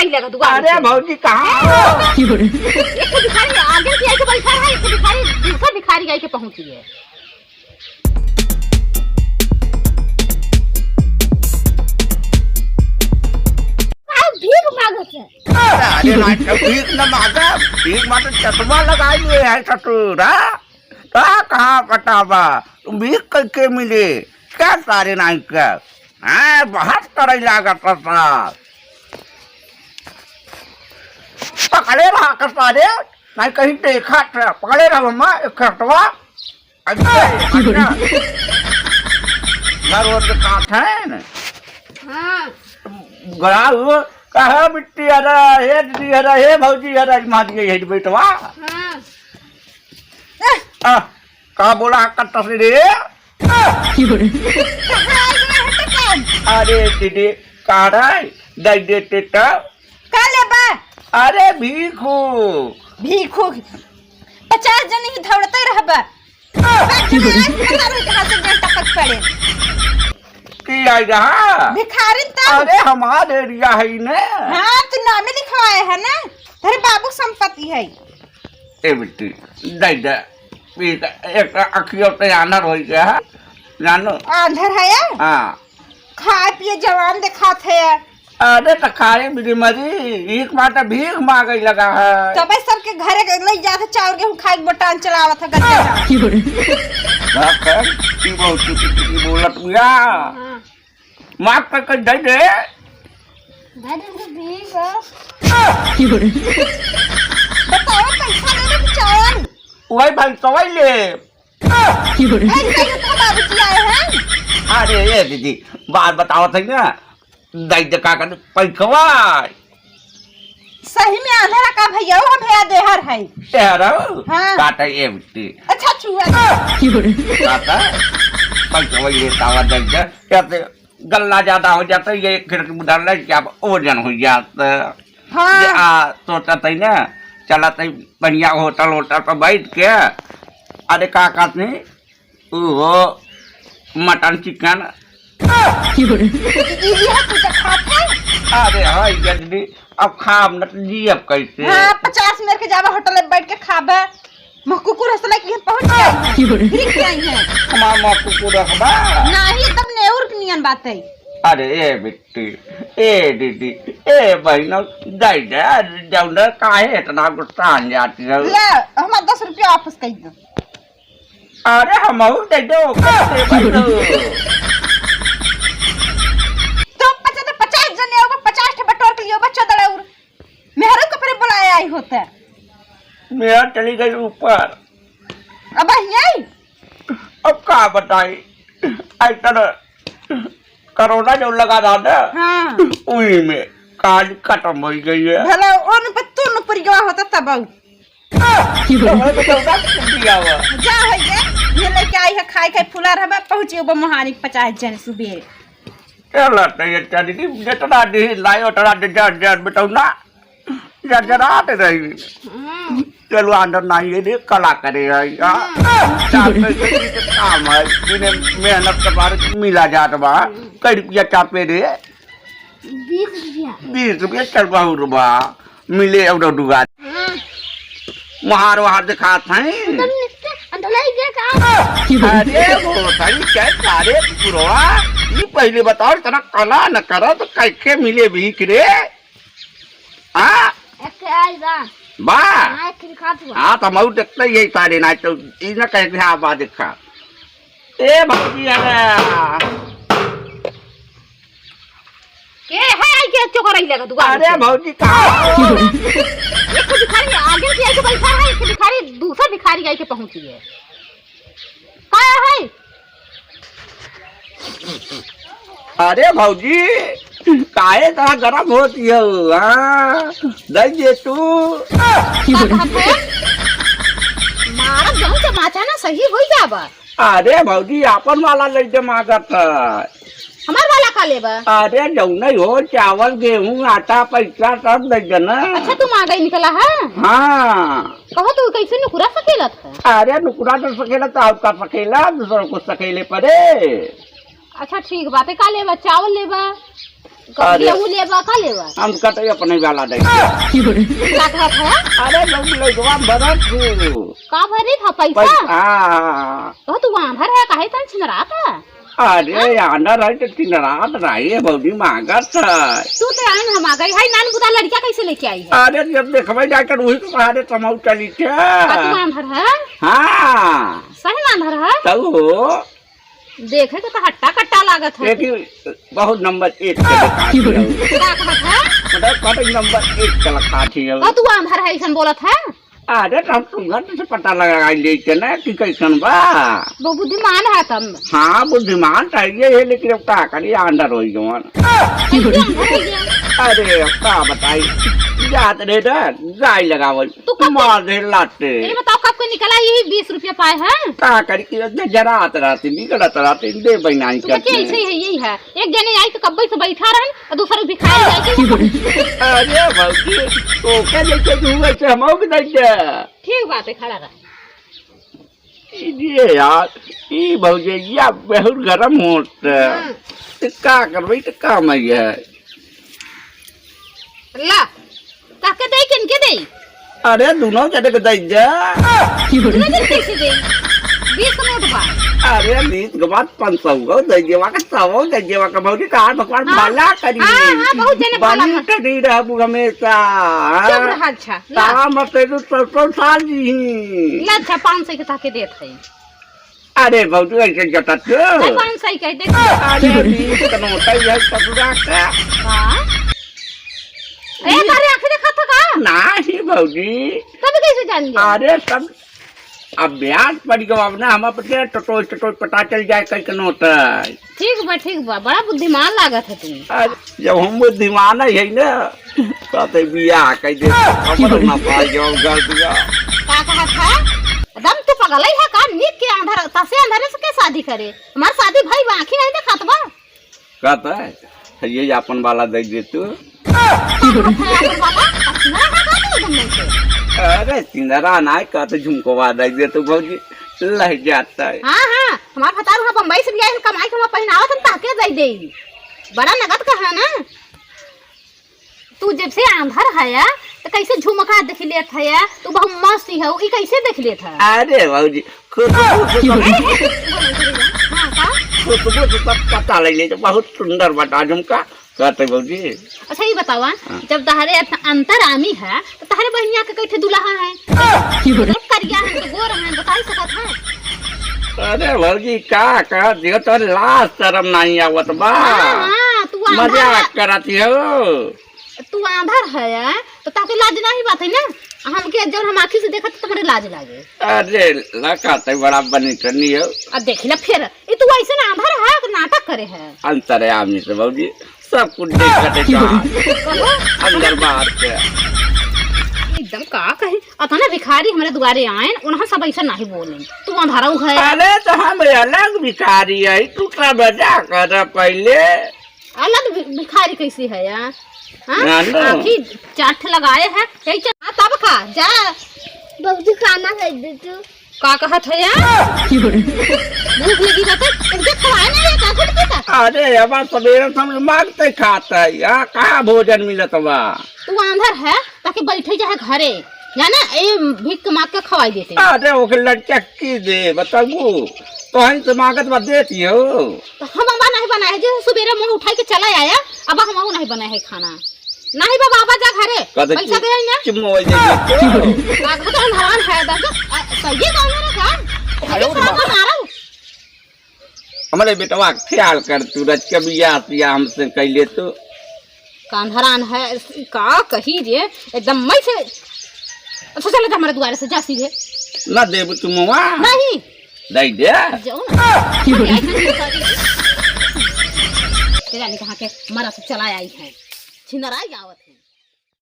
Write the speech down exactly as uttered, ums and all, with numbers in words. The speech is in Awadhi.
लगा दुकान अरे से। भौजी, कहाँ हो? एक तो भिखारी आगे से आके बैठा है, एक तो भिखारी, दूसरा भिखारी आके पहुँची है। का भीख मांगत है? अरे नाई, भीख न मांगा, भीख मांगे चश्मा लगाए हुए है ससुर, हाँ? का कहाँ पटावा? तुम भीख कैसे मिले? क्या सारे नाई का? हाँ, बहुत करे लागत है सार। पकड़े रहा कर सारे, नाई कहीं देखा था। पकड़े रहा मम्मा, एक खटवा। अच्छा, अच्छा। घर ओर के साथ है ना? हाँ। गया हुआ, कहा बिट्टी हरा, हे दीदी हरा, हे भौजी हरा, मार गई है बेटवा। हाँ। आ, का बोला कत्ता से रे? अरे दीदी, का रे? दे देते तब। का लेबा? अरे भीखू। भीखू। पचास जन ही दौड़ते रहबा। पचास जन आज पता नहीं कहाँ से जन टपक पड़े। की आई रहा? भिखारिन तब। अरे हमार एरिया है ने। हाँ, तू नामे लिखवाए है ना? तेरे बाबू संपत्ति है। ए बिट्टी, दे दे। एक, एक अखियों से आंधर हो गया है, जानो? आंधर है? हाँ। खाए पिए जवान दिखात है। अरे तो खाए बिरी मरी, एक बात भीख मांगे लगा है। तबे सबके घरे के लई जात है, चाउर गेहूं खाए के बटान चलावत है गंजा। बाप है, की बहुत चुकी चुकी बोलत बिया। हाँ। माफ कर कर दे दे। दे दे तो ठीक है। बताओ, पैसा ले ले कि चावल? वही भाई, तो वही ले। ऐसे ही तो बाबूजी आए हैं। अरे, ए दीदी, बात बताओ थे ना। दे दे का कर पैसवा। सही में आंधरा का भैया, हम भैया देहर है। देहर हो? हाँ। काटा ये बिट्टी। अच्छा, छुआ। काटा? पैसा वही लेता हुआ दे दे। कहते, गल्ला ज्यादा हो जाता है, ये एक खिड़की उधर ले, क्या वजन हो जाता है। हाँ। ये आ, सोचत है ना, चलत है बढ़िया होटल, होटल पर बैठ के। अरे, का कहते हैं? ओहो, मटन चिकन। ई, ई है तू तो खात है? अरे हाँ, जल्दी अब खाब न तो जियब कैसे? हाँ, पचास मिनट के जाबा होटल में बैठ के खाबे। माँ कुकुर हंसले कि हम पहुंच गए हैं। फिर क्या है? हमार माँ कुकुर रखबा? नहीं, एकदम नेउर के नियन बात है। अरे ए बिट्टी, ए दीदी, ए बहनों, दे दे, जाओ ना, काहे इतना गुस्सा आ जाती है? ले, हमार दस रुपया वापस कर दो। अरे हमहू दे दो, कैसे भाई दो? तो पचास, तो पचास जने होगा, पचास ठे बटोर के लिए होगा, चौदह और मेहरा कपड़े बुलाए आई होते। मेहरा चली गई ऊपर। अब आई? अब का बताई, ऐसा कोरोना जो लगा रहा ना, हाँ। उही में काज खतम होइ गई है। भला ओन पर तू नुपरिया होता तब आऊ। तो मैं तो चौदह कुछ दिया हुआ। जा होइ गया, ये लेके आई है, खाए खाए फुला रहा, पहुँची होबा मोहानी पचास जन सुबेरे। चला तो ये चली, जितना दे लाई उतना दे, जा, जा, बताओ ना। जरजरात रही। हम्म। चलो, अंदर ना ये दे, कला करे है, हाँ। हम्म। चार पैसे की तो काम है, इन्हें मेहनत के बाद मिला जात बा। हम्म। कई रुपया चापे रे? बीस रुपया। बीस रुपया चल बहुत बा, मिले और दुआ। हम्म। वहार, वहार दिखात हैं। अंदर निकल, अंदर लाई गया का? अरे, वो सही क्या सारे कुकुरवा, ये पहले बताओ, इतना कला न करो तो कैसे मिले भीख रे? हाँ? एक ठे आई बा। बा? हाँ, एक ठे दिखात बा। हाँ, तो मऊ देखते ही यही सारे ना, तो ई ना कहे कि हाँ, बा देखा। ए भौजी, अरे। के है आई के चोकर आई लगा दुकान अरे से? भौजी, कहाँ हो? एक ठे भिखारी आगे से आई के बैठा है, एक ठे भिखारी, दूसरा भिखारी आई के पहुँची है। का है? अरे भौजी, काहे इतना गरम होती हो, हाँ? दे दे तू। का कहत है? मारब जहूँ तमाचा ना सही होई जाबा। अरे भौजी, आपन वाला ले दे मांगत है। हमार वाला का लेबा? अरे जौने हो, चावल, गेहूं, आटा, पैसा सब दे देना। अच्छा, तू मांगई निकला है? हाँ। कहो तो कैसे नुकुरा सकेलत है? अरे नुकुरा तो सकेला, तो आपका सकेला, दूसरों को सकेले पड़े। अच्छा ठीक बात है, का लेबा? चावल लेबा? अरे। गेहूं लेबा, का लेबा? हम कहते अपने वाला दे। का कहत है? अरे, लोग लइकवा भरत हूँ। का भरी था पैसा? पैसा, हाँ। तो तू आंधर है, काहे तन छिनरात है? अरे, हाँ? आंधर है तो छिनरात नहीं है, भौजी मांगत है। तू तो आन हम आ गई है, नान बुता लड़किया कैसे लेके आई है? अरे, जब देखबे जाकर वही तो सहारे कमाऊ चली थे। का तू आंधर है? हाँ। सही आंधर है? तब हो। देखे के तो हट्टा कट्टा लागत है। लेकिन बहुत नंबर एक के दिखाती है। का कहत है? मतलब, कतई नंबर एक के दिखाती है। और तू आंधर है, ऐसन बोलत है? अरे, तो हम तुम घर से पता लगा लेते ना कि कैसन बा। वो बुद्धिमान है तब। हाँ, बुद्धिमान तो है, लेकिन अब का करी, आंधर हो गवन। कैसे आंधर हो गया? अरे, अब का बताई, जात रहे ना, गाय लगावल। तू कब मार दे लाते। ये बताओ, कब के निकला यही बीस रुपया पाए हैं? का करी कि जरात रहती, बिगड़त रहती, दे बहनाई तू करते। कैसे है, यही है। एक जने आई तो कब्बे से बैठा रहन, और दूसरा भिखारी आई के अरे भौजी, तो क्या लेके तू वैसे हम भी नहीं दे। ठीक बात है, खड़ा रह। ये यार, ये भौजी, ये बहुत गरम होत है। हाँ। तो का करबे, तो काम आई है। ला, काके दे, किनके दे? अरे, दुनो जने के दे दे। दुनो जने कैसे दे? बीस के नोट बा। अरे, बीस के बाद पाँच सौ को दे देवा का, सौ दे देवा का, भौजी, का भगवान हाँ। भला करी। हाँ, हाँ, बहुत जने भला बनी कर। करी रहबू हमेशा। चुप रह, अच्छा, ला। तारा मत दे दू, सौ, सौ साल जी। ला, अच्छा, पाँच सौ के ताके देत है। अरे भौजी, ऐसे जतत हो। नहीं, कौन सही कह दे? अरे, बीस के नोट है, यह ससुरा का। हाँ? ए, तारे आँखें देखत हो का? नाही भौजी। तब कैसे जान गया? अरे, सब अभ्यास पड़ गवा अब ना, हम अपने टटोच, टटोच पता चल जाए, कई के नोट है। ठीक बा, ठीक बा, बड़ा बुद्धिमान लागत है तू। अरे, जब हम बुद्धिमान है ना, कहते बियाह कह दे, हमरो ना पाई जाओ घर दुआ। का कहत है? एकदम तू पगलई है का? नीक के अंधर, तसे अंधरे से के शादी करे? हमार शादी भई बा, आँखी नहीं देखात बा? कहत है, ये अपन वाला दे दे तू। का कहत है अपन वाला? अच्छा, ना है का तू एकदम नहीं से? अरे, सिंदरा ना कहत, झुमकवा दे दे तू भौजी, लह जाता है। हाँ, हाँ, हमार भतार वहाँ बम्बई से भी आए, कमाई के वहाँ पहनावत, हम ताके दे दे। बड़ा नगद का है ना? तू जब से आंधर हया, त कैसे झुमका देख लेत हया? तू बहुत मस्त ही हऊ, ई कैसे देख लेत है? अरे भौजी, खुशबू से सब, अरे, अरे, हाँ, का? खुशबू से सब पता लग ले, बहुत सुंदर बटा झुमका, कहते भौजी। अच्छा, ई बतावा, हाँ। जब तहरे अंत-, अंतरामी है, त तहरे बहिनिया के कैठे दुल्हा है? मतलब करिया है, तो गोर है, बताई सकत है? अरे भौजी, का कह दियो, तो लाज शरम नहीं आवत बा। हाँ, हाँ, तू आंधर मजाक है। करत हो। तू आंधर है, तो ताके लाज नहीं बात है ना? हमके जब हम आँखी से देखत, तो हमरे लाज लागे। अरे, लका, ते बड़ा बनी टनी हो। अब देख ले फिर, ई तू ऐसे ना आंधर है, कि नाटक करे है? अंतर्यामी से भौजी, सब कुछ देखत है का? कहो। अंदर बाहर के। एकदम का कही, अतना भिखारी हमरे दुआरे आएन, उन्हां सब ऐसे नहीं बोलेन। तू अंधारा है। अरे, तो हम अलग भिखारी है, तू का बजा कर पहले। अलग भि-, भिखारी कैसी है यार? हाँ? ना, ना। आँखी चाट लगाए है, यही चा-, हाँ, तब खा, जा। बाबूजी, खाना दे दे तू। का कहत है यार? भूख लगी बा तो तुमके खवाए नहीं है, का गुड़ पीता? अरे, अब सवेरे से हम मांगते खाते हैं, यहाँ कहाँ भोजन मिलत बा? तू आंधर है, ताके बैठे चाहे घरे, जाना, ए भीख मांग के खवाई देते। अरे, ओके लड़का की दे, बताऊ, तो हम तो मांगत बा देती हो। तो हम अबा नहीं बनाए, जो सुबेरे मुंह उठाई के चला आया, अब हम नहीं बनाए है खाना। नहीं बाबा, आबा जा घरे, कहते पैसा कि दे आई ना। चुम्मा वही दे दे। का कहते हम हरान है, दर्द, आ, सही है, कौन है ना का? अरे, अरे, बाबा। मारा। हमरे बेटवा के ख्याल कर तू, रच के बियाह तियाह हमसे कैले तू। कांधरान है, का कही रे, एकदम मैं से। अच्छा, चले जा हमारे दुआरे से, जा सीधे। ना देबू तू मुआ? नहीं। दे दे। जाओ ना। तेरा ने कहा के हमारा सब चला आई है। छिंदरा ही आवत है।